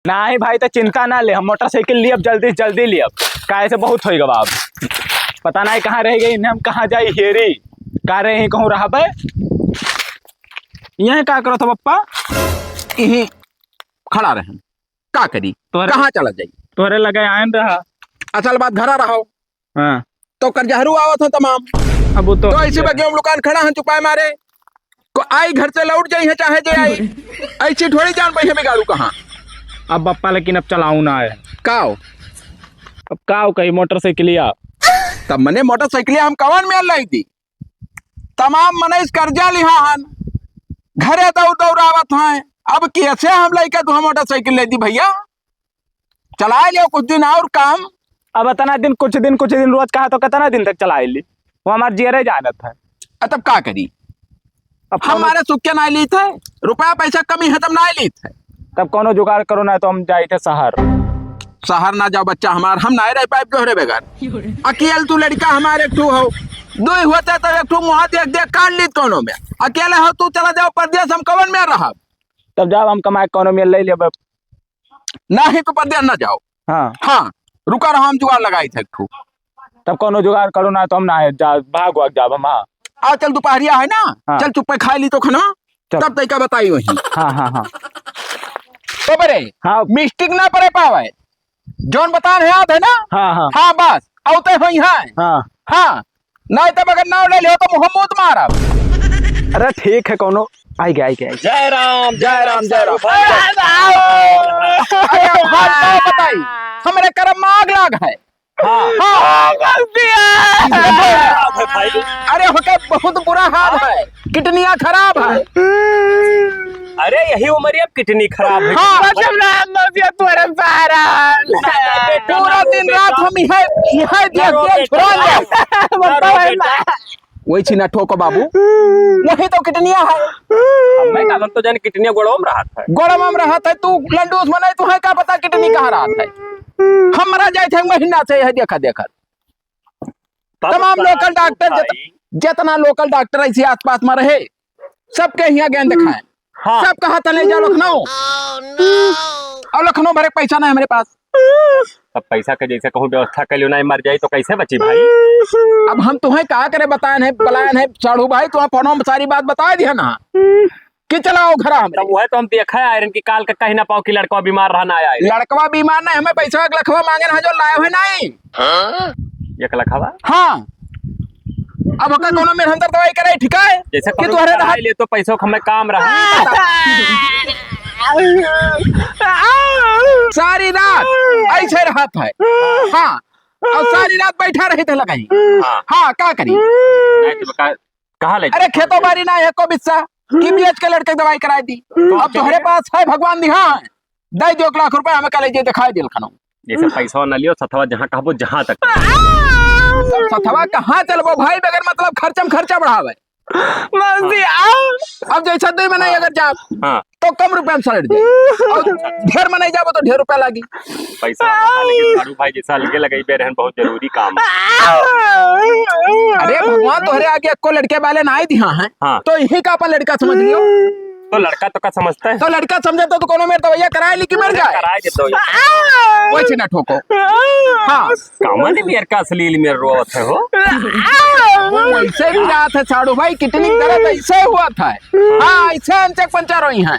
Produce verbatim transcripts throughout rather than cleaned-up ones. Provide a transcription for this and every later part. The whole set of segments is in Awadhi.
नाही भाई, त चिंता ना ले, हम मोटरसाइकिल लियब, जल्दी से जल्दी लियब, काहे से बहुत होइ गवा अब। पता नाही कहाँ रह गई, इन्हें हम कहाँ जाई हेरी, का रहे ही कहूँ रहबे। यहीं का करत हो पप्पा? यहीं खड़ा रहे, का करी, तोहरे कहाँ चला जाई? तोहरे लगे आयन रहा। असल बात घरा रहो। हाँ। तो करजहरू आवत हैं तमाम। अब वो तो तो ऐसे बगिया में लुकान खड़ा हैं चुपाए मारे। को आई घर से लौट जाई है चाहे जे आई। ऐसी थोड़ी जान पाई है बिगाड़ू कहाँ। अब बप्पा लेकिन अब चलाऊ ना है। काओ? अब काओ कही मोटरसाइकिलिया। तब मने मोटरसाइकिलिया हम कवन में लाई थी? तमाम मनई से कर्जा लिहा हन, घरे दौड़ दौड़ावत हैं। अब कैसे हम लइके तुहें मोटरसाइकिल ले दी भइया? चलाए लियो कुछ दिन और काम। अब इतना दिन, कुछ दिन, कुछ दिन रोज कहा तो कितना दिन तक चलाए ली? वो हमार जियरे जानत है। अ, तब का करी? अब कौनो हमारे सुख के ना लीत है, रुपया पैसा कमी है तब ना लीत है। तब कौनो जुगाड़ करो ना तो हम जाई थे शहर। शहर ना जाओ बच्चा हमार, हम ना रह पाइब तोहरे बगैर। अकेल तू लड़का हमारे एक ठू हो, दो ही होते तो एक ठू मुँह देख देख काट लीत कौनो में। अकेले हो तू चला जाओ परदेस, हम कवन में रहब? तब जाओ हम कमाए कौनो में ले लेब। नाही तो परदेस ना जाओ। हाँ। हाँ, रुका रहो, हम जुगाड़ लगाई थे एक ठू। तब कौनो जुगाड़ करो ना तो हम ना है, जा, भागो, अब जाब हम, हाँ। आ चल, दोपहरिया है ना, हाँ। चल चुप्पे खाए ली तो खाना, चल। तब तैका बताई वही। हाँ, हाँ, हाँ। तो बरे, हाँ। मिस्टेक ना पड़े पावे, जौन बतान है याद है ना? हाँ, हाँ। हाँ, बस, औते होई है। हाँ। हाँ, नहीं तब अगर नाव ले लियो तो मुँह मूत मारब। अरे ठीक है, कौनो आई गया, आई गया, आई गया। जय राम, जय राम, जय राम। अरे अब बात का बताई, हमरे करम में आग लाग है। हाँ। हाँ। हाँ, गलती है। अरे होके बहुत बुरा हाल है, किडनियाँ खराब है। अरे यही उम्र अब किडनी खराब है। हाँ। कसम राम मौसिया तोरे सहारा। पूरा दिन रात हम यह, यह देख देख छुड़ा ले। वही छी ना ठोको बाबू, वही तो किडनिया है। हमें का, हम तो जाने किडनिया गोड़वा में रहत है। गोड़वा में रहत है, तू लंडूस में नहीं, तू है का पता किडनी कहाँ रहत है। हम मरा जाए थे महीना से यह देखा देखा। तब तमाम साहब लोकल डॉक्टर जत-, भाई। जितना लोकल डॉक्टर ऐसे आसपास में रहे, सबके यहाँ गए देखाए। हाँ। सब कहा था ले जाओ लखनऊ। और लखनऊ भरे पैसा नहीं हमारे पास। तब पैसा के जैसे कहूँ व्यवस्था कर लियो, नहीं मर जाई तो कैसे बची भाई? अब हम तुम्हें का करे बताए नहीं, बुलाए नहीं, साढ़ू भाई, तुम्हें फोनो में सारी बात बता दिया ना कि चलाओ घरा हमरे। तब वह तो हम देखा है आयरन की काल का कहीं ना पाओ कि लड़का बीमार रहा ना आए। लड़कवा बीमार नहीं, हमें पैसा एक लखवा मांगे ना जो लाए हुए नहीं। हाँ? एक लखवा? हाँ। अब ओकर कोनो मेर हम दवाई कराई, ठीक है? जैसे कि कोनो तोहरे कराई रहत ले तो पैसों का हमें काम रहा। सारी रात ऐसे रहत है। हाँ। और सारी रात बैठा रही थे लगाई। हाँ। हाँ, का करी? नहीं तो का, कहाँ ले अरे जाओ? खेतों बारी ना है को बिस्सा कि बेच के लड़के दवाई कराई दी। तो अब तोहरे पास है भगवान दिहा है। दे दो एक लाख रुपया हमें कल जे दिखाई दिल खनो। जैसे पैसा न लियो, सथवा जहाँ कहबो, जहाँ तक। सथवा कहाँ चलबो भाई, बगैर मतलब खर्चा में खर्चा बढ़ावे। मौसी, आओ। अब जैसा दो मने हाँ। अगर जाब, हाँ। तो कम रुपया में सलट जाए। और ढेर मने जाबो तो ढेर रुपया लागी। पैसा रहा, लेकिन साढ़ू भाई जैसा अलगे लगाई बे रहन, बहुत जरूरी काम। अरे भगवान तोहरे आगे एको लड़के वाले ना आए दिहा हैं, हाँ। तो यही का अपन लड़का समझ लियो। तो लड़का तो का समझता है? तो लड़का समझे तो, तो कोनो मेर दवाइया कराए ली कि मर जाए? कराए दे दवाइया। वैसे ना ठोको। हाँ। कामन मेर का अश्लील मेर रोवत है हो? वो ऐसे भी रात है साढ़ू भाई, किडनी दर्द ऐसे हुआ था। हाँ, ऐसे अंचक पंचर हुई हैं।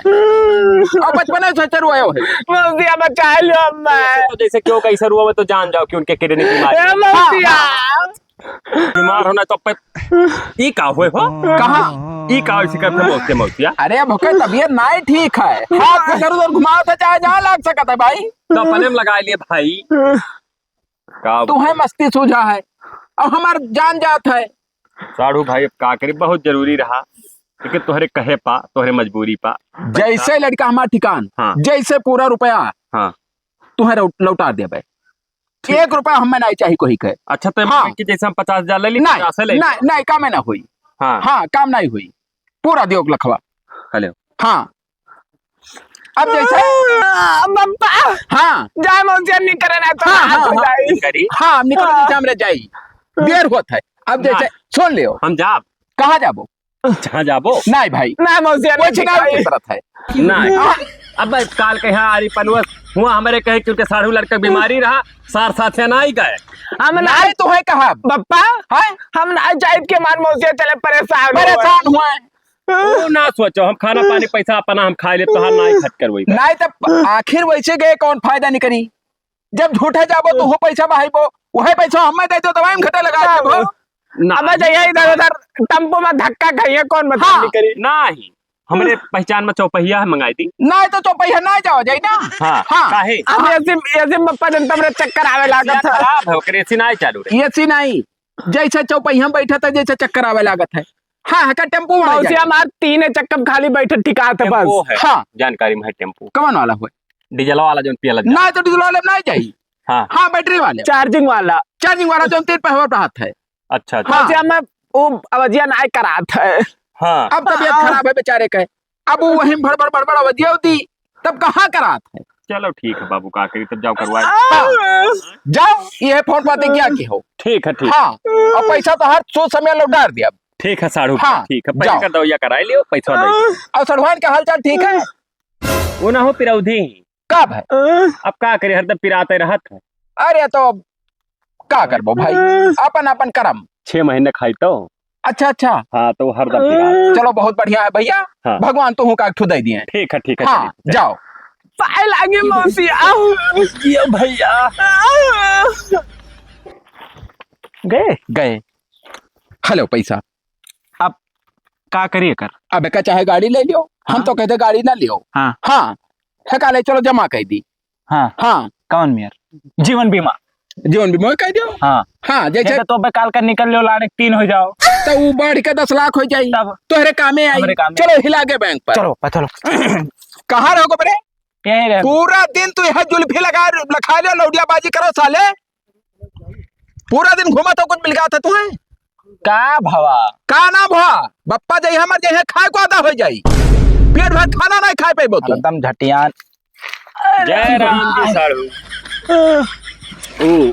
और बचपने से चरवाए हो है। मौसिया बचा लो अम्मा। तो जैसे क्यों कैसे रुआ में तो जान जाओ कि उनके किडनी बीमारी ए है। मौसिया। हाँ, हाँ। बीमार होना तो पे, ई का हुए हो? कहाँ? ई का होई शिकायत है मौत के मौतिया? अरे, अब ओकर तबीयत नाई ठीक है। हाथ इधर उधर घुमाओ तो चाहे जहाँ लाग सकत है भाई। तो अपने में लगा लिए भाई। का तू है मस्ती सूझा है। अब हमार जान जात है। साढ़ू भाई, अब का करी, बहुत जरूरी रहा। लेकिन तोहरे कहे पा, तोहरे मजबूरी पा। जैसे लड़का हमार ठिकान, हाँ। जैसे पूरा रुपया, हाँ। तुहे लौ-, लौटा देबे। ठीक एक है। रुपया हमें नहीं चाहिए कोई के। अच्छा, तो हाँ। कि जैसे हम पचास हजार ले ली, नहीं, पचास ले ली। नहीं, नहीं, काम ना हुई। हाँ। हाँ, काम नहीं हुई। पूरा दियो लखवा। हेलो। हाँ। अब जैसे आ, बप्पा। हाँ। जाए मौसिया निकरे ना तो हाँ, हाथ हाँ, हो हाँ। जाई। करी। हाँ, निकल हाँ। जैसे हमरे जाई। देर होत है। अब जैसे ना। सुन लियो। हम जाब। कहाँ जाबो? जहाँ जाबो। नहीं भाई। ना मौसिया वो नहीं चुनाव निकरी। की तरफ है। नहीं। हाँ। अब काल के यहाँ आरी पनवस हुआ हमरे कहे कि उनके साढ़ू लड़का बीमारी रहा, सार साथे नाई गए। हम ना नहीं तो है कहा। बप्पा, हैं? हम ना जाइब के मार मौसिया चले परेशान हुआ। परेशान हुआ। ओ ना सोचो, हम खाना पानी पैसा अपना हम खाए ले, तोहार नाई खट करवाई। नहीं तो प-, आखिर वैसे गए कौन फायदा नहीं करी? जब झूठे जाबो तो हो पैसा बहाइबो, वही पैसा हमें दे दो, दवाई में घटे लगा देबो। ना। अब जाइए इधर उधर टेम्पो में धक्का खाइए, कौन मतलब हाँ। नहीं करी? नहीं, हमरे पहचान में चौपहिया है, मंगाई दी। नहीं तो चौपहिया ना जाओ जाई ना। हाँ, हाँ। काहे? अब ऐसे, ऐसे बप्पा जनता मेरे चक्कर आवे लागत है। खराब है, ओकरे एसी नहीं चालू रहे। एसी नहीं, जैसे चौपहिया में बैठा था, जैसे चक्कर आवे लागत है। हाँ, हाँ, का टेम्पो वाला मौसी जाए। हमार तीन चक्कर खाली बैठे ठिकात है टेम्पो बस। है। हाँ। जानकारी में है टेम्पो। कौन वाला हुआ? डीजल वाला जौन पियला जा। ना तो डीजल वाले में ना जाई। हाँ। हाँ, बैटरी वाले। चार्जिंग वाला। चार्जिंग वाला जौन तीन पे होता हाथ है। अच्छा, अच्छा। हाँ। मौसी हमें वो अवजिया ना करात है। हाँ। अब तबीयत हाँ। खराब है बेचारे का। अब वो वहीं भड़बड़ भड़बड़ अवजिया होती, तब कहाँ करात है? चलो ठीक है बाबू, का करी तब जाओ करवा। हाँ। जाओ, ये फोन पाते क्या की हो? ठीक है, ठीक। हाँ, और पैसा तो हर सो समय लौटा दिया। ठीक है साढ़ू, हाँ, ठीक है, पहले जाओ। का दवाइया कराई लियो, पैसा दे। और सड़वान का हालचाल ठीक है? वो ना हो पिरौधी। कब है? अब का करे, हरदम पिराते रहत है। अरे तो का करबो भाई, अपन अपन करम। छह महीने खाई तो। अच्छा, अच्छा। हाँ, तो हरदम पिरात। चलो, बहुत बढ़िया है भैया। हाँ। भगवान तुहू का एक ठो दे दिए। ठीक है, ठीक है, हाँ, चलिए। जाओ। पाए लागे मौसी, आओ। जियो भैया। गए? गए। हेलो, पैसा। अब का करिए कर? अब एका चाहे गाड़ी ले लियो, हम हाँ। तो कहते गाड़ी ना लियो। हाँ। हाँ, हेका ले चलो जमा कर दी। हाँ। हाँ। कौन मेयर? जीवन बीमा। जीवन बीमा कर दियो। हाँ। हाँ, जैसे ये तो, तो बे काल का निकल लियो, लाने तीन हो जाओ। तो वो बढ़ के दस लाख हो जाई। तब तोहरे कामे आई। हमरे कामे। चलो हिला के बैंक पर। चलो, पा चलो। कहाँ रहो बरे? यहीं रहो। पूरा दिन तू यह जुल्फी लगा, लखा लियो, लौडिया बाजी करो साले। पूरा दिन घूमा तो कुछ मिल गया था तुम्हें? का भवा? का ना भवा? बप्पा जइहे मर जइहे, खाए को आदा हो जाई। पेट भर खाना नहीं खाए पेबो तू। एकदम झटियान। जय राम जी साढ़ू। ओ,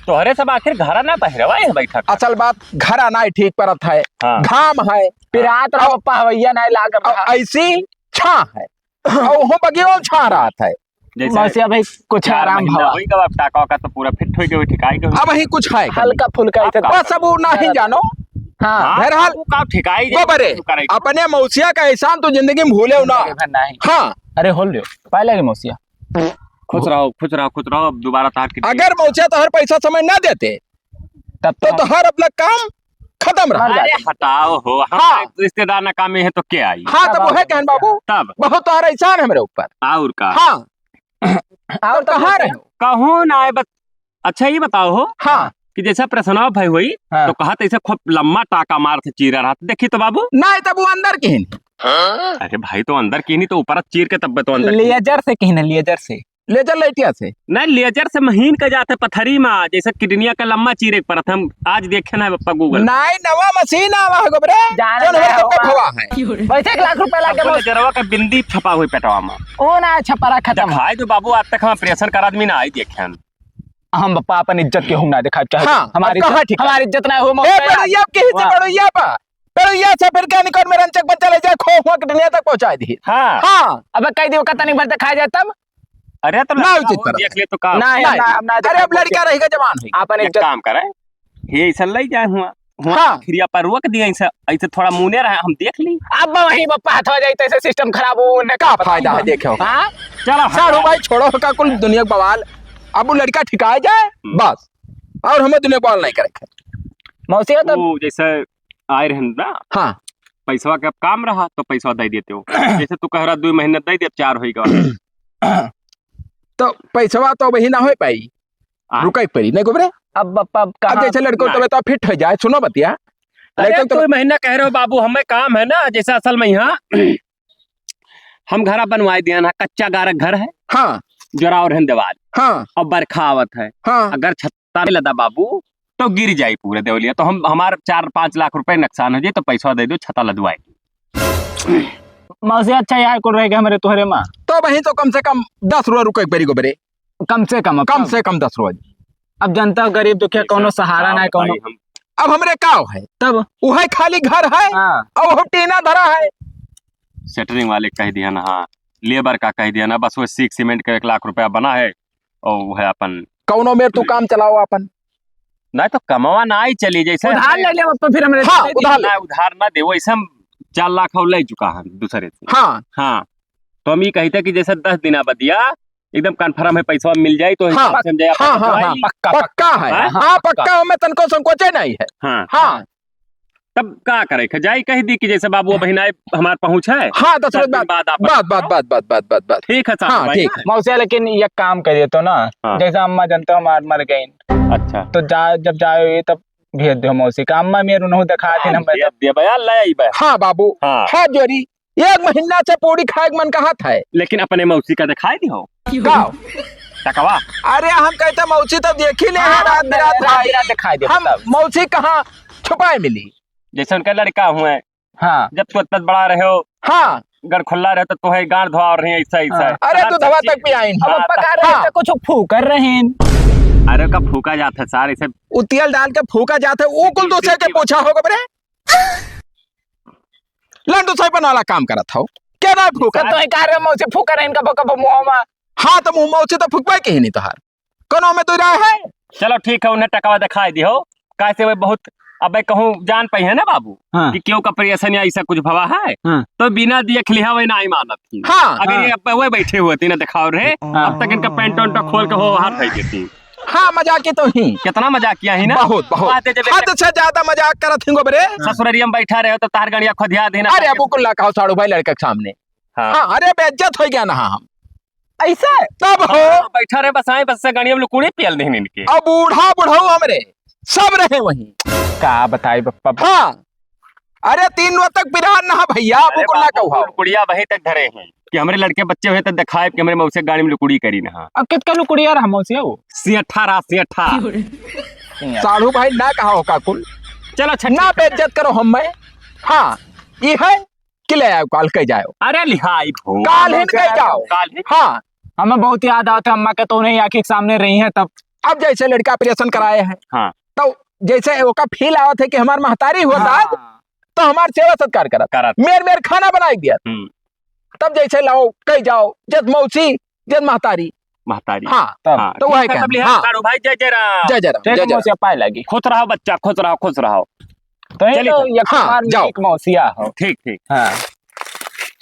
तोहरे सब आखिर घरा ना पहिरवा है बैठक? असल बात घरा ना ठीक परत है। हाँ। घाम है। पिरात रहो और बप्पा, हवैया ना लागत और रहा। ऐसी छाँ है। और वो बगियो छाँ रहा था। जैसे मौसिया भाई, कुछ चार आराम महीना भवा। होई गवा, टाका वाका तो पूरा फिट होई गवा, ठिकाई गवा। अब ही कुछ है कमी। हल्का फुल्का आप इधर का बस अब वो ना ही करो? जानो। हाँ। हाँ, बहरहाल, वो का ठिकाई वो बरे, शुरू करे। अपने मौसिया का एहसान तो जिंदगी में भूले हो ना। जिंदगी भर नहीं। हाँ। अरे, होल रहो, पाए लगे मौसिया। खुश रहो, खुश रहो, खुश रहो, अब दोबारा तार के अगर मौसिया तोहर पैसा समय ना देते, तब तो तो तोहर अपना काम खत्म रहा। अरे हटाओ हो, हम हाँ। रिश्तेदार ना काम में है तो क्या आई? हाँ, तब तब वो है कहन बाबू, तब। बहुत तोहर एहसान है मेरे ऊपर। और का? हाँ। और तब कहाँ रहे हो? कहूँ ना आए, बस। अच्छा, ये बताओ हो हाँ। कि जैसे प्रसन्ना भाई हुई, हाँ। तो कहा तो ऐसे खूब लम्बा टाका मार थे चीरा रहा था। देखी तो बाबू। नहीं, तब वो अंदर की नहीं। अरे भाई, तो अंदर की नहीं तो ऊपर चीर के तब तो अंदर की। लेजर से कहीं ना, लेजर से। लेजर लाइटिया से? नहीं, लेजर से महीन के जाते पथरी मा, जैसे किडनिया का लम्बा चीरे के परत। हम आज देखे ना बप्पा Google। नहीं, नवा मशीन आवा है गोबरे। जाने जौन दे हमारे सबका हुआ। भवा है। वैसे एक लाख रुपया लाग गया। लेजरवा का बिंदी छपा हुई पेटवा मा। ओ ना, छपरा खत्म। दिखाई दो बाबू, आज तक हम ऑपरेशन करा आदमी ना आई देखे हम। हम बप्पा अपन इज्जत के हम ना दिखा चाहे। हाँ, हमारी अब कहाँ इज्जत, ठीक है? हमारी इज्जत ना हो, ए, मौका बड़ैया की हिस्से वाह। बड़ैया पा। बड़ैया से फिर क्या निकल मेरा चक बच्चा ले जाए, खो हुआ किडनिया तक पहुँचा दी। हाँ। हाँ। अब कह दियो, कतनी भर दिखाई जाए तब? अरे तो ना लड़का उचित हो, पर। देख ले तो का? ना, नहीं। ना, हम ना अरे अब लड़का रहेगा जवान है। अपन एक इज्जत काम करे, ये ऐसा ले जाए हुआ, हुआ हाँ। खिरिया पर रोक दिया ऐसा, ऐसे थोड़ा मुने रहे, हम देख ली। अब वही बप्पा हाथ हो जाए तो ऐसे सिस्टम खराब हो, उन्हें का का पता। फायदा है, देखो। हाँ? चलो, साढ़ू भाई छोड़ो का कुल दुनिया का बवाल, अब वो लड़का ठिकाए जाए, हम्म। बस, और हमें दुनिया का बवाल नहीं करे। मौसी तो वो जैसे आए रहन ना, हाँ। पैसवा के अब काम रहा तो पैसवा दे देते हो। जैसे तू कह रहा दो महीने दे दे, चार होई गवा। तो पैसवा तो वही ना हो पाई, आ? रुकाई पड़ी, नहीं गोबरे? अब, अब, अब अब कहाँ? जैसे लड़कों नहीं। तबे तो फिट हो जाए, सुनो बतिया। अरे लड़कों तो तबे महीना कह रहे हो बाबू, हमें काम है ना, जैसे असल में यहाँ हम घरा बनवाए दिया ना, कच्चा गारा घर है। हाँ। जोराव रहन देवाल। हाँ। अब बरखा आवत है। हाँ। अगर छत्ता नहीं लदा बाबू, तो गिर जाई पूरे देवलिया। तो हम, हमार चार पाँच लाख रुपए नुकसान हो जाई, तो पैसा दे दो, छत्ता लदवाए। मौसी, अच्छा, यहाँ कुल रह गए हमारे तोहरे माँ। तो वहीं तो कम से कम दस रोज रुके एक बेरी गोबरे। कम से कम, अब कम कम। से कम दस रोज। अब जनता गरीब दुखिया ऐसा कौनो सहारा बताओ ना है, कौनो। भाई, हम अब हमरे का है? तब? वह खाली घर है हाँ। और वह टीना धरा है। सेटरिंग वाले कह दिया ना, हाँ, लेबर का कह दिया ना, बस वो सीक सीमेंट का एक लाख रुपया बना है, और वो है अपन। कौनो मेर तू काम चलाओ अपन। नहीं तो कमावा ना ही चली, जैसे उधार अपने ले ले, अब तो फिर हमरे हाँ, दे दे। उधार ले। ना, उधार ना दे, वैसे हम चार लाख और ले चुका है दूसरे से। हाँ। हाँ, तो हम ये कहते कि जैसे दस दिन बदिया एकदम कन्फर्म है, पैसा मिल जाए तो हाँ, हिसाब से हम जाए, हाँ, अपन हाँ, दवाई हाँ, ली। पक्का, पक्का है। हाँ? हाँ, पक्का। पक्का, हमें तनको संकोचे नहीं है। हाँ। हाँ। तब का करे के? जाई कह दी कि जैसे बाबू अबहिन आए, हमार पहुँच है। हाँ, दस दस रोज दिन बाद। बाद आपन बस, बस, आओ। बस, बस, बस, बस, बस। ठीक है, साहब हाँ, भाई, ठीक हाँ। है। मौसी, लेकिन ये काम करिए तो ना, हाँ। जैसे अम्मा जानते हो, हमार मर गई। अच्छा। तो जा, जब जाए तब भेज दो मौसी का। अम्मा मेरे उन्होंने दिखा थी हाँ, ना, मैं भेज तो दिया बया, ले आई बया। हाँ, बाबू। हाँ। हाथ जोड़ी, एक महीना से पूरी खाए के मन कहत है। लेकिन अपने मौसी का दिखाई दिहो। का? टकवा। अरे, हम कहते मौसी तो देखी ले हाँ, हैं, रात रात बिरात रात भाई। बिरात दिखाई दे हम तब। मौसी कहाँ छुपाए मिली? जैसे उनका लड़का हुए, हाँ। जब तू इतना बड़ा रहे हो, हाँ। गड़खुल्ला रहे तो तुम्हें गांड धोआ रही है, ऐसा, ऐसा हाँ। है। अरे, सलाद दूधवा सब्जी। तक पियाइन। अब हाँ, पका रहे हाँ। तो कुछ फूकर रहे हैं। अरे, का फूका जात है सार, इसे उ तेल डाल के फूका जात है, वो कुल जी, दूसरे जी, के जी। पूछा होगा बरे। लंडू साहब वाला काम करत हो। के ना फूका? तो ही कह रहे मौसी फूका रहे इनका बका मुंह में। हाँ, तो मुंह मौसी तो फुकबे के ही नहीं तोहार। कोनो में तो राय है? चलो ठीक है, उन्हें टकवा दिखाई दिहो। कैसे वे बहुत, अबे कहूँ जान पाई है ना बाबू हाँ। कि क्यों का प्रियसन या ऐसा कुछ भवा है, हाँ। तो बिना देख लिहा वही नहीं मानत थी। हाँ। अगर हाँ। ये अब वही बैठे हुए थी ना दिखाओ रहे, हाँ। अब तक इनका पैंट वैंट खोल के हो हाथ धई देती। हाँ, मजाक ही तो ही। कितना मजाक किया ही ना? बहुत, बहुत। बात है जब हद से ज्यादा मजाक करत ही गोबरे। ससुररिया में बैठा रहे हो तो तार गड़िया खोदिया देना। अरे, अब कुल्ला कहो साड़ू भाई लड़के के सामने। हाँ। हाँ, अरे, बेइज्जत हो गया ना हम। ऐसे? तब हो। हाँ, बैठा रहे बस आए, बस से गड़िया में लुकुड़ी पियल देहन इनके। अब बूढ़ा बुढ़ऊ हमरे, सब रहे वहीं। का बताई बप्पा? हाँ। अरे, तीन नौ तक पिरान ना भैया, अरे बुकुल ना बाबू, कहू। बुकुल गुड़िया वहीं तक धरे हैं कि हमरे लड़के बच्चे हुए तो दिखाए कि हमरे मौसे गाड़ी में लुकुड़ी करी ना। अब कितका लुकुड़िया रहा मौसे वो? सियठा रहा, सियठा। साढ़ू भाई ना कहा हो काकुल। चलो, अच्छा, ना ठीक है। बेइज्जत करो हम मैं। हाँ, ये है कि ले आओ, काल कह जाओ। अरे, लिहाई हो। काल हिन कह जाओ। काल हिन। हाँ। हमें बहुत याद आवत है अम्मा के, तो उन्हें आँखी के सामने रही हैं तब। अब जैसे लड़का ऑपरेशन कराए हैं, हाँ। तो जैसे ओका फील आवत है कि हमार महतारी हुआ हाँ। था, तो हमार सेवा सत्कार करत। करत। मेर मेर खाना बनाई दिया। हम्म। तब जैसे लाओ, कह जाओ, जस मौसी, जस महतारी। महतारी। हाँ, तब। हाँ, तो ठीक वही है, कहना। तब लिहाज हाँ। साढ़ू भाई, जय जय राम। जय जय राम, ठीक जय है, जय मौसी, राम। पाए लगी। खुश रहो बच्चा, खुश रहो, खुश रहो। तो ये चलिए तो तब। ये हाँ, कुमार जाओ। एक मौसिया हो। ठीक, ठीक। हाँ।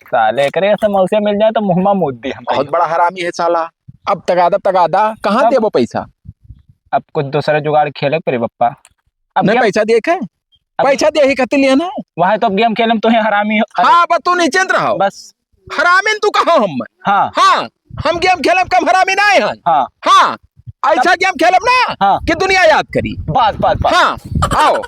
साले एकरे से मौसिया मिल जाए तो मुँह में मूत दी हम। बहुत बड़ा हरामी है साला। अब तगादा, तगादा, कहाँ तब देबो पैसा? अब कुछ दूसरा जुगाड़ खेले पड़े बप्पा। अब नहीं, गेम पैसा दिए के? अब पैसा दिए ही खातिर लिया ना। वहाँ तो अब गेम खेले में तो है हरामी हो। अरे हाँ, बस तू नीचे न रहो। बस। हरामी न तू कहो हम। हाँ। हाँ, हम गेम खेलब कम हरामी ना है। हाँ। हाँ, ऐसा गेम खेलब ना हाँ। कि दुनिया याद करी। बस, बस, बस। हाँ, आओ।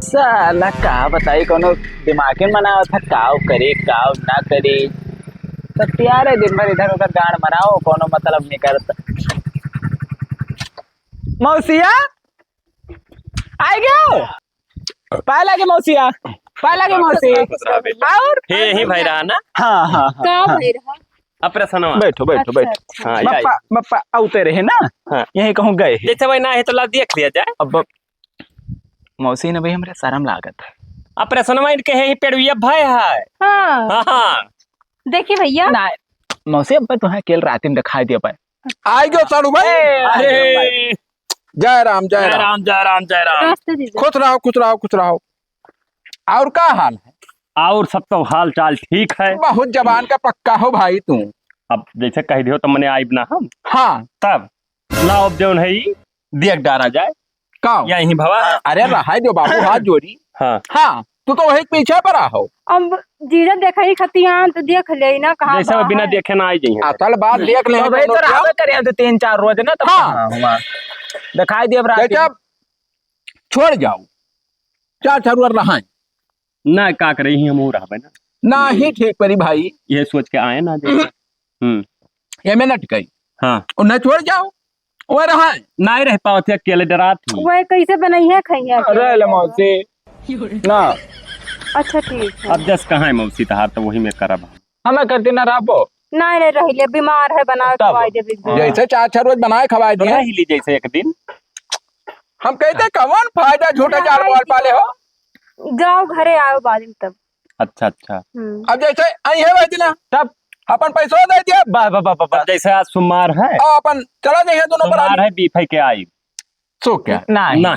साला का बताई, कोनो दिमागे में ना आवत है, काव करे, काव ना करे। तो तैयार है, दिन भर इधर उधर गांड मराओ, कोनो मतलब नहीं करता। मौसिया, आइ गयो? पाए लागे मौसिया, पाए लागे मौसी। खुश रहा, खुश रहा बेटा। और? हे, यही भाई रहा ना? हाँ, हाँ, हाँ, का हाँ। भाई रहा? ऑपरेशनवा। बैठो, बैठो, अच्छा, बैठो। अच्छा। हाँ, बप्पा, आइए। बप्पा, आउते रहे ना? हाँ। यहीं कहूँ गए हैं। जैसे भाई ना है तो ला देख लिया जाए। अब मौसी ने भाई हमरे शर्म लागत है। ऑपरेशनवा इनके है ही पेड़ुइया भाई है। हाँ। हाँ, हाँ। देखी भैया। ना, मौसी अब तुम्हें केल रातिन दिखाई दिया पाए। आइ गयो साढ़ू भाई। ए, अरे। जय राम, जय जय राम। राम, जय राम, जय राम। नमस्ते जीजा। खुश रहो, खुश रहो, खुश रहो। और का हाल है? और सब तो हाल चाल ठीक है। बहुत जबान का पक्का हो भाई तू। अब जैसे कह दियो तो मने आइब ना हम। हाँ। तब लाओ, अब जौन है ई, देख डारा जाए। का? यहीं भवा। अरे रहाई दो बाबू, हाथ जोड़ी। हाँ। हाँ, तू तो वही पीछे पर रहो। अब जीजा देखा ही खतियान तो देख ले ना, कहाँ जैसे बा बिना है। देखे ना आई जाइए। असल बात देख ले तो भाई तो तो रहबे करे हैं तो तीन चार रोज ना, तो हाँ। हाँ, हुआ। दिखाई दे अब रात जैसे में। अब छोड़ जाओ, चार चार रोज रहाए। ना, का करे, यहीं हम हो रहबे ना। ना ही ठीक परी भाई। ये सोच के आए ना, जैसे। हम्म। हम्म। ये में न टिकाई। हाँ। और न छोड़ जाओ, वो रहा। नहीं रह पावत है, अकेले डरात ही। वह कैसे बनई है, खाई है अकेले अरे ले तो। मौसी। ना। अच्छा, ठीक है। अब जस कहाँ है मौसी तहार, तो वही में करब हम। हमें करती ना रहबो। नहीं, नहीं, रह ले, बीमार है, बनाए तब। खवाई देबे एक दिन। जैसे चार चार रोज बनाए खवाई तो दिए। रह ली जैसे एक दिन। हम कहते, कौन फायदा, झूठे जाल बोल पाले हो। जाओ घरे, आओ बाद में तब। अच्छा, अच्छा। हम्म। अब जैसे आई है वह दिना। तब? अपन पैसवा दे दिया। बस, बस, बस, बस, तब बस। जैसे आज सोमवार है। और अपन चला जाइए दोनों पर सोमवार आज। है, बीफे के आई। सो क्या? नहीं। नहीं।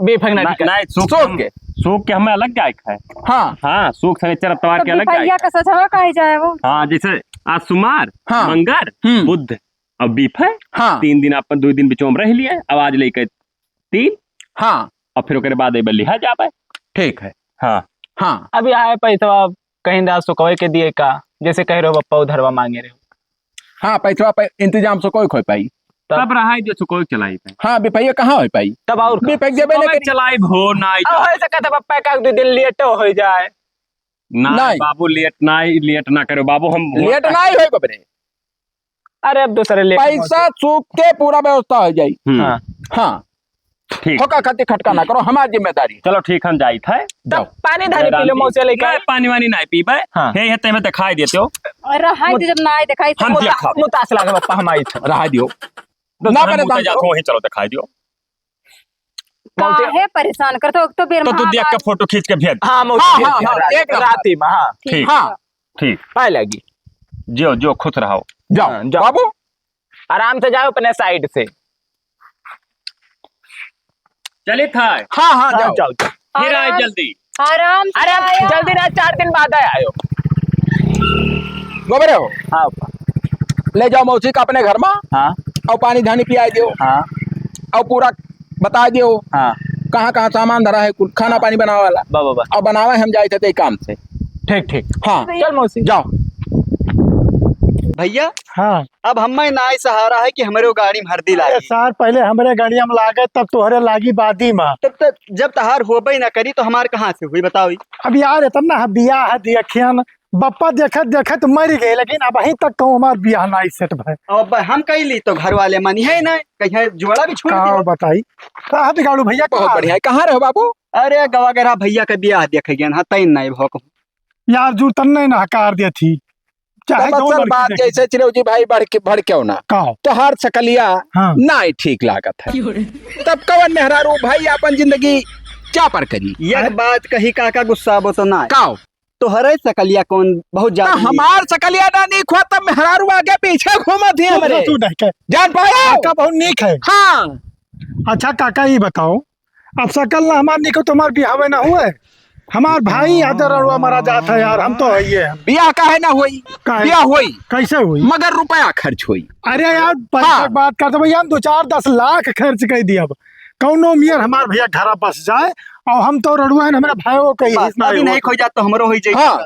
बीफे के ना ना, टिकट। नहीं, सुख सुख हम, के। सुख के हमें अलग जाए के है। हाँ। हाँ, सुख शनिचर अतवार तो के अलग जाए बिफैया के। का सजवा काहे जाए वो? हाँ, जैसे आज सोमवार, हाँ। मंगर, हम्म। बुध और बीफे, हाँ। तीन दिन अपन, दो दिन बिचों में रह लिए, अब आज लेके तीन। हाँ। और फिर ओकरे बाद ए बल्ली है जाबे। ठीक है। हाँ। हाँ। अब यहाँ है पैसवा कहीं दा सुकवे के दिए का, जैसे कह रहे हो बप्पा उधरवा मांगे रहे हो। हाँ, पैसवा पे इंतजाम सुकवे खोई पाई। तब तब रहा है जो सुकवे चलाई पे। हाँ, बिफैया कहाँ होई पाई? तब और का? बिफैया जेबे सुकवे नहीं करी। चलाई भो, ना आई अब तो। है सकत है बप्पा का दो दिन लेटो हो जाए। ना नहीं। बाबू, लेट ना, लेट ना करो बाबू, हम लेट ना ही होई बबरे। अरे, अब दूसरे लेके पैसा पहुंचे। चूक के पूरा व्यवस्था हो जाई। हम्म। हाँ। हाँ। ठीक। ठोका खातिर खटका ना करो, हमार जिम्मेदारी। चलो ठीक, हम जाइत है। तब जाओ। पानी धानी पी लो, मौसे लेके नहीं, आई। पानी वानी नहीं पीबे। हाँ। हे, हे, तेमे दिखाई देते हो। और रहा है मुत-, जब ना आए दिखाई हम तो देखा। मुतास लागे बप्पा, हम आई थे। रहा दियो। तो ना तुम परेशान मुता जात करो। हो, वहीं चलो दिखाई दियो। मौसे काहे परेशान करते हो? एक तो बेर तो तू देख के महाभारत फोटो खींच के भेज। हाँ, मौसे हाँ, भेज हाँ, दिया। हाँ, रात, एक नंबर। रात ही में, हाँ। ठीक। हाँ। ठीक। पाए लगी। जो, जो, खुश रहो। जाओ। हाँ, जाओ। बाबू। आराम से जाओ अपने side से। चलित है। हाँ, हाँ, हाँ, जाओ। जाओ, जाओ। फिर आए आराम, जल्दी। आराम से अरे, आयो। जल्दी ना, चार दिन बाद आए आयो। गोबरे हो। हाँ। ले जाओ मौसी का अपने घर में। हाँ। और पानी धानी पियाई दियो। हाँ। और पूरा बताई दियो। हाँ। कहाँ, कहाँ सामान धरा है, कुल खाना हाँ। पानी बनावे वाला। बा, बा, बा। और बनावे हम जाए थे काम से। ठीक, ठीक। हाँ। चल मौसी। जाओ। भैया, हाँ। अब हमें नाई सहारा है कि हमरे वो गाड़ी में हरदी अरे लागी। सार, पहले हमरे गाड़ी में लागे, तब तोहरे लागी बादी में। तब त-, जब तहार होबे ना करी, तो हमार कहाँ से हुई, बताओ ई? अब यार, इतना बियाह है, देखियन, बप्पा देखत देखत मर गए, लेकिन अबहीं तक कहूँ हमार बियाह नाई set भय। अब हम कैली तो घर वाले मानी है ना, कहीं जोड़ा भी छोड़ का दिया। बताई, का बिगाड़ू भैया, बहुत का? बढ़िया है। कहाँ रहो बाबू? अरे, गवा गरा भैया के बियाह देखे गए, हाँ, तैन नहीं भो कहूँ। यार, जू तन्ने ना हकार देती। चाहे तो जो असल लड़की बात देखे। जैसे चिरौजी भाई बढ़ के, भड़क्यो ना। का? तोहार सकलिया हाँ। नाई ठीक लागत है। क्यों रे? तब कवन मेहरारू भाई अपन जिंदगी क्या पर करी? एक अरे? बात कही काका, गुस्सा आबो तो ना। का? तोहरे सकलिया कौन बहुत ज्यादा तो नीक हमार है। सकलिया ना नीक हुआ तब मेहरारू आगे पीछे घूमत ही तू, हमरे। तू, तू नहीं कह। जान पायो? काका बहुत नीक है। हाँ। अच्छा काका, ये बताओ, अब सकल ना हमार निको, तुम्हार बियाहवे ना हुए। हमार भाई आदर अड़ुआ मरा जात है यार, हम तो है ये। बियाह काहे ना होई? काहे? बियाह होई। कैसे होई? मगर रुपया खर्च होई। अरे यार, पैसा हाँ। की बात करते भैया, हम दो चार दस लाख खर्च कर दिया। अब कौनो मियर हमार भैया घरा बस जाए और हम तो रड़ुआ है, हमारे भाई वो कही बस, हिस्सा अभी हो। नहीं खोई जात तो हमरो होई जाई। हाँ।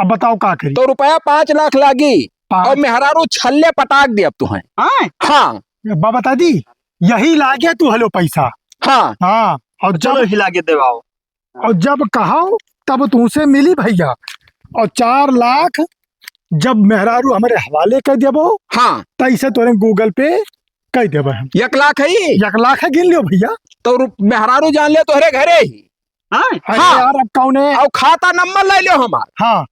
अब बताओ का करी? तो रुपया पाँच लाख लागी पाँच। और मेहरारू छल्ले पटाक दे अब तुहें। हाँ? हाँ। बा बता दी, यही लागे तू हलो पैसा। हाँ। हाँ। और चलो जब ही लागे देवाओ। और जब कहो तब तुमसे मिली भैया। और चार लाख जब मेहरारू हमारे हवाले कर देबो, हाँ। तैसे तोरे Google Pay कर देबो हम। एक लाख है? एक लाख है, गिन लियो भैया। तो रु-, मेहरारू जान ले तोहरे घरे ही। हाँ? अरे हाँ। यार, अब कौने? और खाता नंबर ले लियो हमार। हाँ।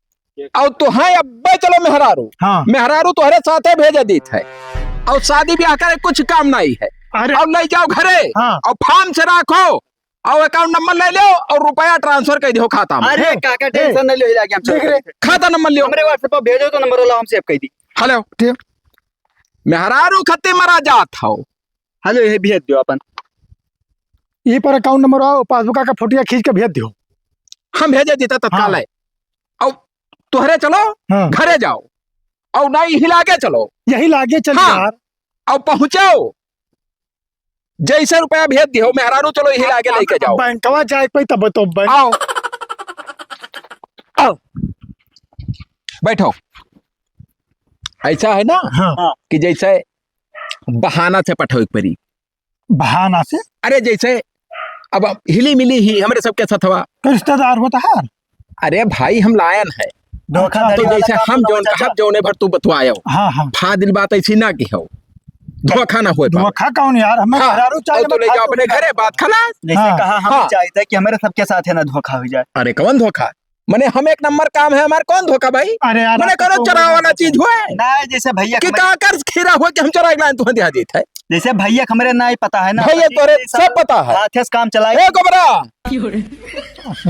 और तुहें अब्बे चलो मेहरारू। हाँ। मेहरारू तोहरे साथे भेजे दीत है। और शादी ब्याह करे कुछ काम नहीं है। अरे। और ले जाओ घरे। हाँ। और form से रखो। और account number ले लो और रुपया transfer कर दियो खाता में। अरे हे, काका, हे। Tension न लो, लागे हम देख रे। खाता नंबर लियो। हमरे WhatsApp पर भेजो तो नंबर लाओ, हम save कर दी। Hello। ठीक। मेहरारू खत्ते मरा जात हो। Hello, ये भेज दियो अपन। ई पर account number आओ, passbook का फोटो खींच के भेज दियो। हम भेजे देता तत्काल हाँ। है। और तोहरे चलो, हाँ। घरे जाओ। और नहीं, यही लागे चलो। यही लागे चल हाँ। यार। और पहुँचाओ। जैसे रुपया भेज दियो, मेहरारू चलो यही लागे लेके जाओ। बैंकवा जाए कोई तब तो बैंक आओ। आओ। बैठो। ऐसा है ना हाँ। कि जैसे बहाना से पठोए के परी। बहाना से? अरे जैसे अब हिली मिली ही हमरे सबके सथवा। तो रिश्तेदार होता है। अरे भाई हम लायन है। धोखाधड़ी तो वाला जैसे काम हम तो जौन बचा। कहब जौने भर तू बतवायो। हाँ, हाँ। फाजिल बात ऐसी ना की हो। धोखा ना होए पावे। धोखा कौन यार? हमें हाँ, मेहरारू चाहिए, और तू ले जाओ अपने घरे बात खाना। जैसे हाँ। कहा हम हाँ। चाहते हैं कि हमारे सबके साथ है ना धोखा हो जाए। अरे कौन धोखा? मने हम एक नंबर काम है हमार, कौन धोखा भाई? अरे यार, मने आप करो तो चरावे वाला चीज हुए? ना, जैसे भैया कि हमारे काकर खीरा हुए कि हम चराए लाइन तुहें दिया देत है। जैसे भैया हमरे ना ही पता है ना, भैया पति तोरे के सब साथ पता है। हाथे से काम चलाए। ए गोबरा! क्यों रे?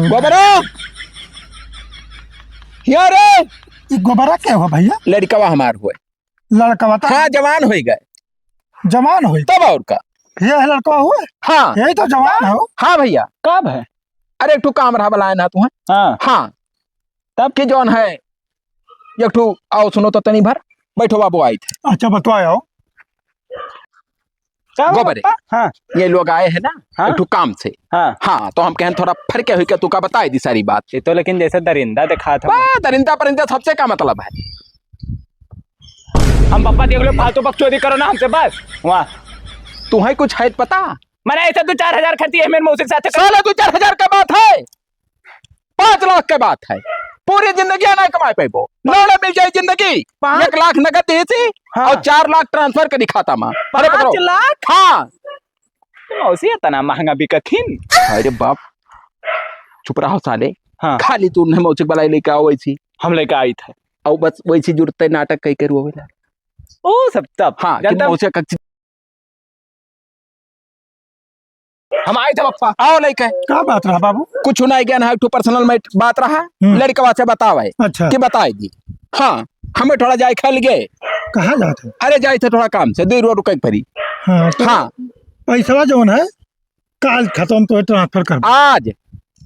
गोबरा! हिया रे! ई गोबरा के हो भइया? लड़कवा हमार हुए। लड़कवा तो हाँ, जवान होइ गए। जवान होइ? तब और का? ये है लड़कवा हुए? हाँ। यही तो जवान है। हाँ भइया। कब है? अरे, एक ठो काम रहा, बलाए ना तू, हैं? हाँ। हाँ। तब? कि जौन है, एक ठो, आओ सुनो तो तनी भर। बैठो बाबू, आई थे। अच्छा, बतवाओ। का हो गोबरे। पप्पा? हाँ। ये लोग आए हैं ना, हाँ। एक ठो काम से। हाँ। हाँ, तो हम कहन थोड़ा फरके हुई के तू का बताई दी सारी बात। ये तो लेकिन जैसे दरिंदा दिखात है। बा, दरिंदा परिंदा सबसे का मतलब है? हम पप्पा देख लो, फालतू बकचोदी करो ना हमसे बस। वाह। तू है कुछ है पता? मैंने ऐसे दो चार हजार खर्ची है मेरे मौसी के साथ। साला, दो चार हजार का बात है, पाँच लाख के बात है। पूरी जिंदगी ना कमाए पैबो, लौड़े मिल जाए जिंदगी। पाँच? एक लाख नगद दे सी हाँ। और चार लाख ट्रांसफर करी खाता में। अरे पकड़ो। पाँच लाख? हाँ। मौसी इतना महंगा बिकखिन? अरे बाप, चुप रहो साले। हाँ। खाली तू उन्हें मौसी के बलाई लेके आओ वैसी। हम लेके आई थे। और बस वैसी जुड़ते नाटक कई के रोवेला। ओ सब तब। हाँ, कि जानता मौसी का हम आए थे पप्पा। आओ लइके। का बात रहा बाबू? कुछ नहीं, ज्ञान है, एक ठो पर्सनल में बात रहा, हम्म। लड़कवा से बतावे अच्छा। कि बताए दी। हाँ, हमें थोड़ा जाए खल गए। कहाँ जात है? अरे जाए थे थोड़ा काम से, दो रोज रुके के पड़ी। हाँ, तो हाँ। पैसवा जौन है, काल खत्म तो ट्रांसफर कर। आज।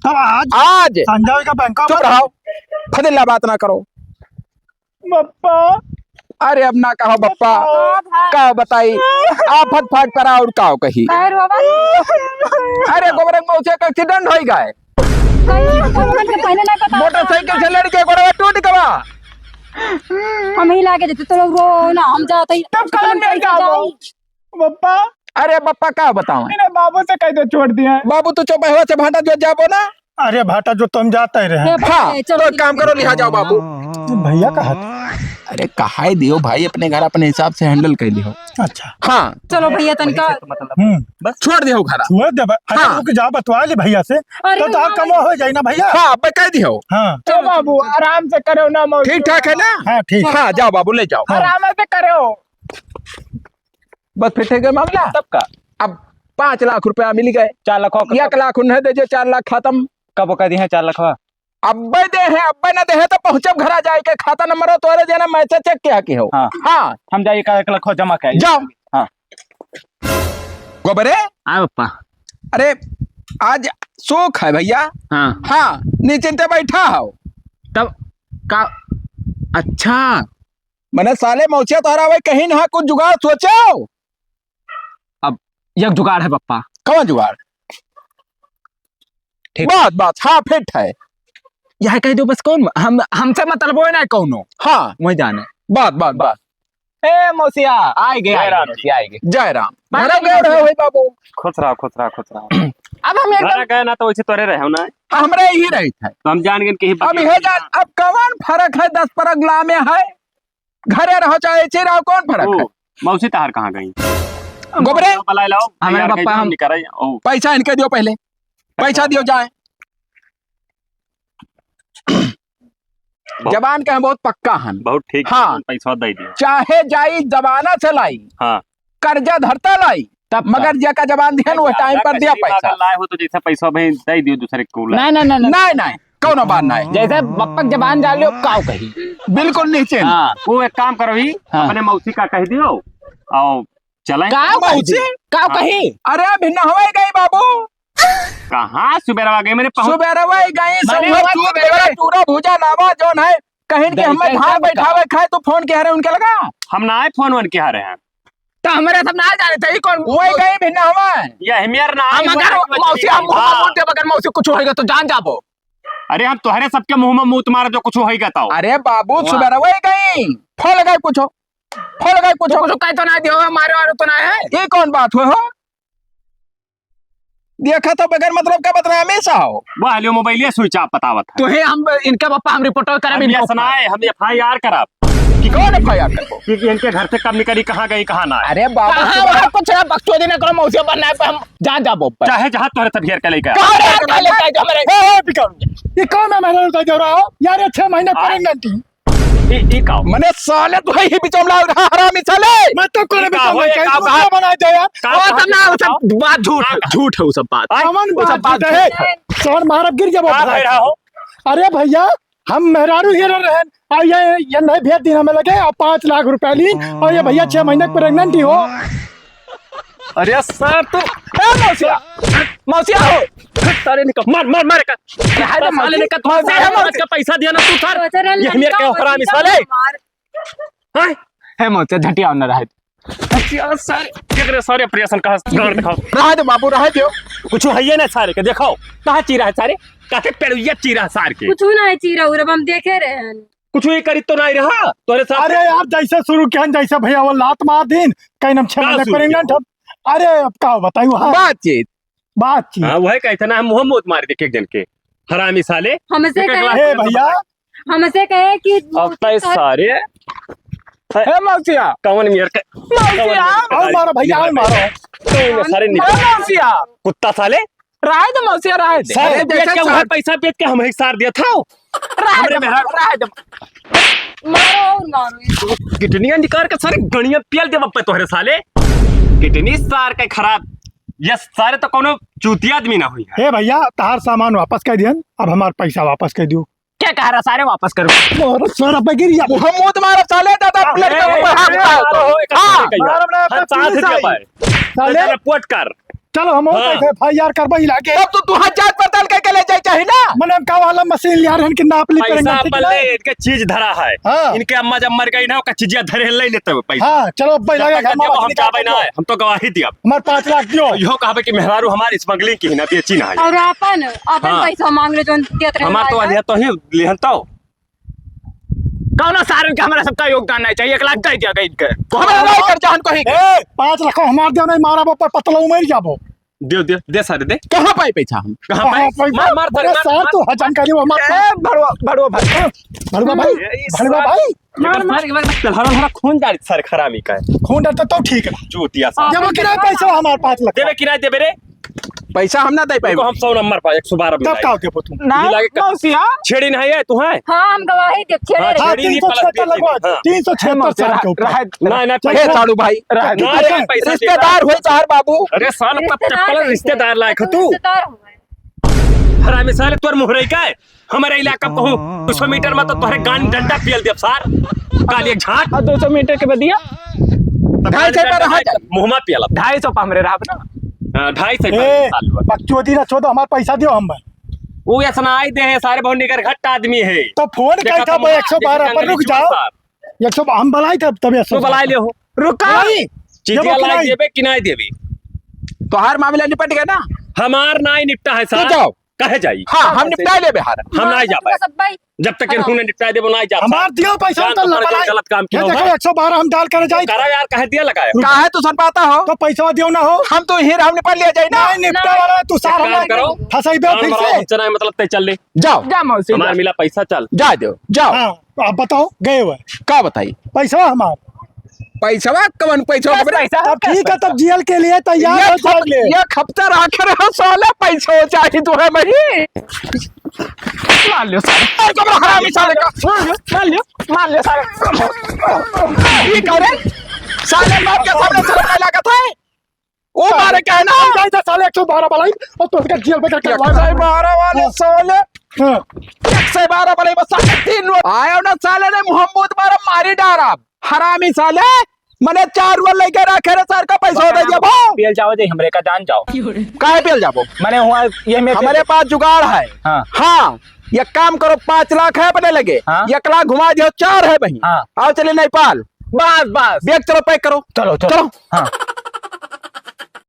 तब आज? आज। संजय का बैंक चुप रहो, फदिल्ला बात ना करो। बप्पा। अरे अब ना कहो बप्पा, बप्पा। का बताई, आफत फाट परा और का कही। काहे रो बाबा? अरे गोबरन मौसी का एक्सीडेंट होइ गए। कहीं तो लोगन के पहले ना पता। मोटरसाइकिल से लड़ के गोड़वा टूट गवा। हम ही लागे देते तो लोग रो ना, हम जाते ही। तब कलन में जाओ। बप्पा। अरे बप्पा का बताओ? मेरे बाबू से कह दो छोड़ दिया। बाबू तू चौपहवा से भाटा जो जाबो ना। अरे भाटा जो तुम जाते रहे। ए, हाँ, ए, चलो, तो एक काम करो, लिहा जाओ बाबू। भैया कहा था? अरे कहा ही दियो भाई, अपने घर अपने हिसाब से हैंडल कर लियो। अच्छा। हाँ। चलो भैया तनका। हम्म। बस छोड़ दियो घर। छोड़ दे बा-, अरे हाँ। रुक जा, बतवा ले भैया से। अरे तो, तो आप हाँ। कमवा हो जाए ना भैया। हाँ, अब कह दियो। हाँ। ए बाबू, आराम से करो ना मौसी। ठीक ठाक है ना? हाँ, ठीक। हाँ, जाओ बाबू, ले जाओ। हाँ। आराम से करो। बस फिट है गए मामला। तब का? अब पाँच लाख रुपया मिल गए। चार लाख हो, एक लाख उन्हें दे दे, चार लाख खत्म। कब कह दी है चार लाख? अब्बे दे है, अब्बे न दे है तो पहुँचब घरा जाए के, खाता नंबर हो तोरे देना, मैसेज चेक किया की हो। हाँ। हाँ। हम जाइए का एक लाख हो जमा के आइए। जाओ। हाँ। गोबरे। हाँ पप्पा। अरे आज सुख है भैया। हाँ। हाँ, निश्चिंते बैठा हो। तब का? अच्छा। मने साले मौसिया तोहरा भाई कहीं ना कुछ जुगाड़ सोचो। अब एक जुगाड़ है पप्पा। कौन जुगाड़? ठीक। बात, बात, हाँ, फिट है। यह कह दो बस कौन, हम, हमसे मतलब है ना कौनो। हाँ। वही जाने। बात, बात, बात। ए मौसिया, आइ गए, जय आइ राम गए, जी। आइ गए। जय राम। बाबा घर गए रहे भाई बाबू। खुश रहो, खुश रहो, खुश रहो। अब हम एकदम घर गए ना तो वैसे तोरे रहे हो ना। हमरे ही रही थे। तो हम जान गए कि अब यह जान, अब कौन फर्क है, दस परगला में है, घरे रहो चाहे एचे रहो, कौन फर्क ओ, है? मौसी तहार कहाँ गई? गोबरे, बलाए लाओ, हमारे तैयार कर पापा दो, हम निकल आए। ओ। पैसा इनके दियो पहले, पैसा पैसा दियो जाए। बहुत जबान का हम बहुत पक्का हन। बहुत ठीक, हाँ। पैसा दे दियो। चाहे जाई जमाना से लाई, हाँ। कर्जा धरता लाई, तब का? मगर जेका जबान दिहन, वो टाइम पर दिया पैसा। अगर लाए हो तो जैसे पैसा भाई दे दियो दूसरे को। नहीं, नहीं, नहीं, नहीं। नहीं, नहीं, कौनो बात नहीं। जैसे बप्पक जबान जान लियो, काव कही। बिल्कुल नीचे। हाँ, वो एक काम करो ही, हाँ। अपने मौसी का कह दियो, और चले। काव कही? मौसी? काव हाँ। कही? अरे, अभी नहवाई गई बाबू। कहाँ सुबेरवा गई? मैंने पहुंच- सुबेरवा ही गई, मैंने सब वहाँ दूध सुबेरवा वगैरह चूरा भूजा लावा, जौन है, कहीं के हमें जैसे धान बताओ। बैठावे खाए, तो फोन के हरे उनके लगा। हम ना आए, फोन वन के हरे हैं। तो हमारे सब ना जाने थे, ई कौन? वही गई भी ना हमें। ये हमियर ना हम आए, अगर वो मौसी, हम हाँ। मुंह में मुंह दे, अगर मौसी कुछ होएगा तो जान जाबो। अरे हम तोहरे सबके मुंह में मुंह तुम्हारा जो कुछ होएगा तो। अरे बाबू, वाह। सुबह वही गई, फल गए कुछ, फल गए कुछ। तो कुछ कह तो ना दियो, मारे वाले तो ना है। ये कौन बात हुए हो? देखा तो बगैर मतलब का बदनामी सा हो। वो हालियो मोबाइलिया switch off बतावत है। तो हे हम इनका पापा हम रिपोर्ट करे हम भी ये इनको सुनाए, हम FIR करब। कि कौन FIR करबो? कि, कि इनके घर से कब निकली, कहाँ गई, कहाँ ना। अरे बाबू, कहाँ सुबह वहाँ कुछ ना, बकचोदी ना करो, मौसी बनना है, हम जा, जा बोल पर। चाहे जहाँ तोहरे सब घेर के लेके आ। कहाँ घेर के लेके आ, जो हमारे ए, ए, बिकाऊ। ये कौन है, मैंने उनका जो रहा हो? यार, ये छह महीने हाँ। Pregnant थी। ई, ई का हो? मने साले तू ही बिचौला रहा, हरामी साले। मैं तो कोने ई का बिचौला हो, ई कहीं का दूसरा हो? बना दे यार। का वो सब ना, वो सब बात झूठ है, का? झूठ है वो सब बात। हाँ? कौन वो सब बात बात झूठ है? झूठ है। सर मारब गिर जाबो का भाई। कह रहा हो? अरे भैया, हम मेहरारू हीरो रहन, और ये, ये नहीं भेज दिन हमें लगे, और पाँच लाख रुपया ली, और ये भैया छह महीने के प्रेग्नेंट ही हो। अरे सर, तू, ए मौसिया, मौसिया हो। साले निकल, मार, मार, मार का। अरे, हाय रे साले मौसी। निकल, तू मौसी, साले है मौसी। का पैसा दिया ना तू सर। तो सर, ये मेरे लड़का के हो हरामी रहा है साले। मार। हाँ? हे मौसी, झटिया ना रहे। अच्छा, सारे, देख रे, सारे ऑपरेशन कहाँ गाड़ दिखाओ। रहे दो बाबू, रहे दो। कुछ है ये ना सारे के, देखाओ। कहाँ चीरा है सारे? काहे पेड़ुइया चीरा है सार के? कुछ ना है चीरा उरा, हम देखे रहे हैं। कुछ ये करी तो नहीं रहा, तोरे साथ। अरे यार, जैसे शुरू किया, जैसे भैया वो लात मार दीन, कहीं हम छह का महीने शुरू प्रेग्नेंट किया? हम। अरे, अब का बताई वहाँ? बातचीत। बातचीत। हाँ, वह कहते ना, हम मुँह मूत मार दे एक जन के। हरामी साले। हमसे एक एक कहे लाख हे रुपया भैया, बताए। हमसे कहे कि अब तय सारे। हे मौसिया। कौन मेर के? मौसिया। कौन मेर के? आओ मारो भैया, आओ मारो। कौन मेर सारे निकल? मौसिया। कुत्ता साले। राय दे मौसिया, राय दे। सारे अरे बेच जैसे के वह सार- पैसा बेच के हम एक सार दिया था। राय हमरे दे, मेहरा- राय दे। मारो और मारो। किडनियां निकाल के सारे गणिया पियल दे बप्पे तोहरे साले। किडनी सार के खराब। ये सारे तो कोनो चूतिया आदमी ना हुई है। हे भैया, तहार सामान वापस कर दियन, अब हमार पैसा वापस कर दियो। क्या कह रहा सारे, वापस करो। मारो सारा बगिरिया। मुँह मूत मारो साले, दादा, ए, लड़का को ए, हाथ ए, उठाओ। मारो, एक हाँ। सारे कहिया। मारो, मारो, हाँ, साथ पुलिस दिया आई। भाई। साले। रिपोर्ट कर। चलो, हम हाँ। एफ आई आर करबो इलाके। तब तो तू हाथ जांच पड़ताल करके ले जाए चाही ना। मने हम का वाला मशीन लिया रहन कि नाप ली पैसा करेंगे, ठीक अपन ना? ले, इनके चीज धरा है। हाँ। इनके अम्मा जब मर गई ना, ओकर चीजिया धरे ले लेते हुए पैसा। हाँ, चलो, अब जब लगे तक हम देबो, हम जाबे ना, हम तो गवाही दिया। हमार पाँच लाख दियो। इहो कहबे कि मेहरारू हमार स्मगलिंग की ना, बेची ना है। और अपन, अपन हाँ। पैसा मांग ले, जोन देत रहे हमार तो हमारे। अलिया तो ही लिहन तो। कौनो सारन के हमरा सबका योगदान नहीं चाहिए, एक लाख दे दिया गई इनके। तो हमरा नहीं कर जान को ही। ए, पाँच लाख हमार दियो, नहीं मारा पर पतला उमर जाबो। दे, दे, दे सारे, दे। कहाँ पाई पैसा हम? कहाँ पाई? कहाँ पाई? मार, मार, अरे मार, सार, मार। तू हजम करी, वो मार। ए, भड़वा, भड़वा भाई। भड़वा भाई, ए, ई भड़वा सार। भाई। एक बार मार, मार। मार, एक बार चल, हरा, हरा खून डाल, सारे खरामी का है। खून डालता तो ठीक है। चूतिया सार। देबो कि नहीं पैसा हमार पाँच लाख? देबे कि नहीं देबे रे? पैसा हम ना दे पाएबे। रुको, हम सौ नंबर पर एक सौ बारह तब मिलाई। का देबो तू? ना, मिला के का? मौसिया। छेड़ी नहीं है, तू है? हाँ, हम गवाही देब, छेड़े हाँ, रहे। हाँ, छेड़ी नहीं, तीन सौ छिहत्तर पलक लगवा, हाँ। तीन सौ छिहत्तर रहे, साल के ऊपर। रहे, नहीं, नहीं, ए, पैसा। साड़ू भाई, रहे। ना रे, पैसा दे। रिश्तेदार होई तोहार बाबू। अरे साला, तब रिश्तेदार चप्पल कैसे? रिश्तेदार लायक हो तू। रिश्तेदार हो गए। हरामी साले, तोर मुहरे का है? हमारे इलाका पे हो, दो सौ मीटर में तो तोहरे गान डंडा पियल देब सार। काली एक झाट। और दो सौ मीटर के बदिया? ढाई सौ पर रहा जाए। मुँह में पियल। ढाई सौ पर हमरे रहब ना। हाँ, ढाई सौ पर ए, साल हुआ। बकचोदी ना छोड़ो, हमार पैसा दियो हम भाई। वो ऐसा ना आई दे है, सारे बहुत निगर घट्ट आदमी है। तो फोन देखा कही था तो भाई, मुँह एक सौ बारह पर, देखा रुक जाओ। सार। एक सौ, हम बुलाई था तब एक सौ बारह। तो बुलाई ले हो। रुका। भाई, चीजिया देबो कि लाई नहीं? देबे कि नहीं देबे? तोहार मामला निपट गया ना? हमार नाई निपटा है तो सार। जाओ। कहे जाई? हाँ, हम निपटा लेबे हार। हम ना जा पाए। सब भाई। जब तक हाँ। इन्होंने निपटा देबो, ना जा हमार पाए। दियो पैसा जान तो तो लगा पर गलत काम ये किया देखो, होगा। एक सौ बारह हम डाल कर जाई। करा यार, कहे दिया लगाए। तो काहे तू सन पाता हो? तो पैसा दियो ना हो। हम तो हीर हम निपट लिया जाई ना। नहीं, निपटा नहीं। वाला तू एक सार काम हमारे करो। फंसाई बे जान फिर मरो, से। हम चला, मतलब, ते चल ले। जाओ। जा मौसी, हमार जा। मिला पैसा, चल। जा दो, जाओ। हाँ, तो आप बताओ, गए हुए। का बताई? पैसा हमार। पैसवा कवन पैसवा बस बरे? पैसा तब ठीक है, तब जेल के लिए तैयार ये हो, खप-, जाओगे। ये खपता रखे रहो साला, पैसा हो चाहे तो है भाई। मार लियो सारे। ए, कमरा हरामी साले का। मार लियो, मार लियो, मार लियो सारे। ये करे? साले बाप के सामने साला का लागत है? वो मारे का है ना? हम जाए थे साले एक सौ बारह वाला ही, और तो उसका जेल में करके एक सौ बारह वाले साले। हाँ। एक सौ बारह वाले बस साले तीन लोग। आयो ना साले ने मुहम्मद मारा मारी डारा। हरामी साले, मने चार रुपया लेके रखे रे सर का पैसा दे दिया भाव। पियल जाओ जे हमरे का जान जाओ। काहे पियल जाबो? मने हुआ ये में हमारे पास जुगाड़ है। हाँ। हाँ, ये काम करो, पाँच लाख है अपने लगे। हाँ। एक लाख घुमा दियो, चार है वहीं। हाँ। आओ चले नेपाल। बस, बस। बैग चलो, पैक करो। चलो, चलो। चलो। हाँ।